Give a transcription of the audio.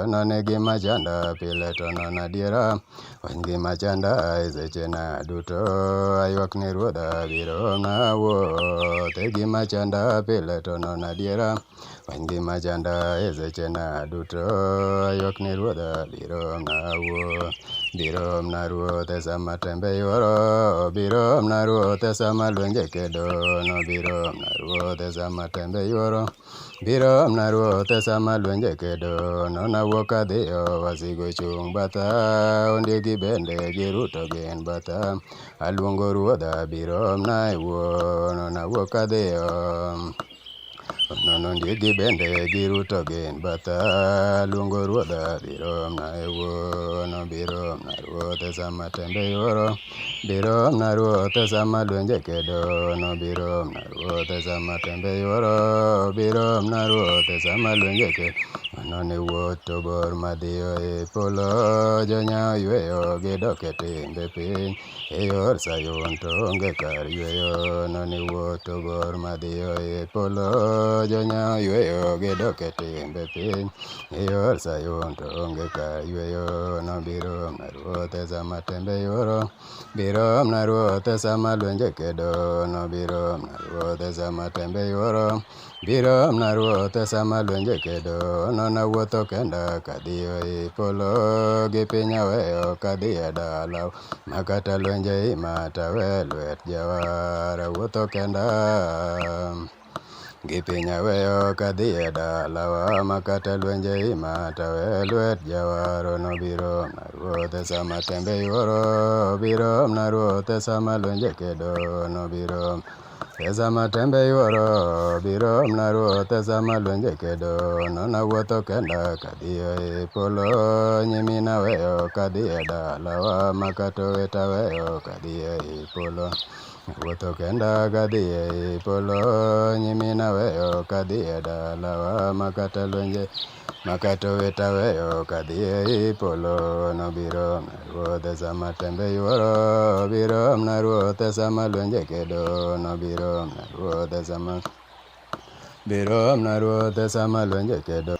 None gima chanda pile to non adiera. Fweny gima chanda e sechena duto. Aywak ne Ruodha biro omna wuoth. E gima chanda pile to non adiera. Fweny gima chanda e sechena duto. Aywak ne Ruodha biro omna wuoth. Biro omna Ruoth e sama tembe yuoro. Biro omna Ruoth e sama lwenje kedo. No biro omna Ruoth e sama tembe yuoro. Biro omna Ruoth e sama lwenje kedo. Nona wuok adhiyo wasigu chung' batha. Ondiegi bende giruto gin batha. Aluongo Ruodha biro omna e wuo. Nona wuok adhiyo. Nono ondiegi bende giruto gin batha. Aluongo Ruodha biro omna e wuo. No biro omna Ruoth e sama tembe yuoro. Biro omna Ruoth e sama lwenje kedo. No biro omna Ruoth e sama tembe yuoro. Biro omna Ruoth e sama lwenje kedo. Mano ne wuoth to bor madhiyo e polo. Jonyao yweyo gidok e timbe piny. E yor Sayun to onge kar yweyo. None wuoth to bor madhiyo e polo. Jonyao yweyo gidok e timbe piny. E yor Sayun to onge kar yweyo. Nobiro omna Ruoth e sama tembe yuoro. Biro omna Ruoth e sama lwenje kedo. Nobiro omna Ruoth e sama tembe yuoro. Biro omna Ruoth e sama lwenje kedo. Nona wuotho kenda kadhiyo e polo. Gi piny aweyo kadhi e dala. Makata lwenje ima tawe lwet jawar. Awuotho kenda. Gi piny aweyo kadhi e dalawa. Makata lwenje ima tawe lwet jawar. Nobiro omna Ruoth e sama tembe yuoro. Biro omna Ruoth e sama lwenje kedo. Nobiro e sama tembe yuoro. Biro omna Ruoth e sama lwenje kedo. Nona wuotho kenda kadhiyo e polo. Nyimina weyo kadhi e dalawa. Makata owete aweyo kadhi e polo. Wuotho kenda kadhi e polo. Nyimina weyo kadhi e dalawa. Makata lwenje makata owete aweyo kadhi e polo. Nobiro omna Ruoth e sama tembe yuoro. Biro omna Ruoth e sama lwenje kedo. Nobiro omna Ruoth e sama biro omna Ruoth e sama lwenje kedo.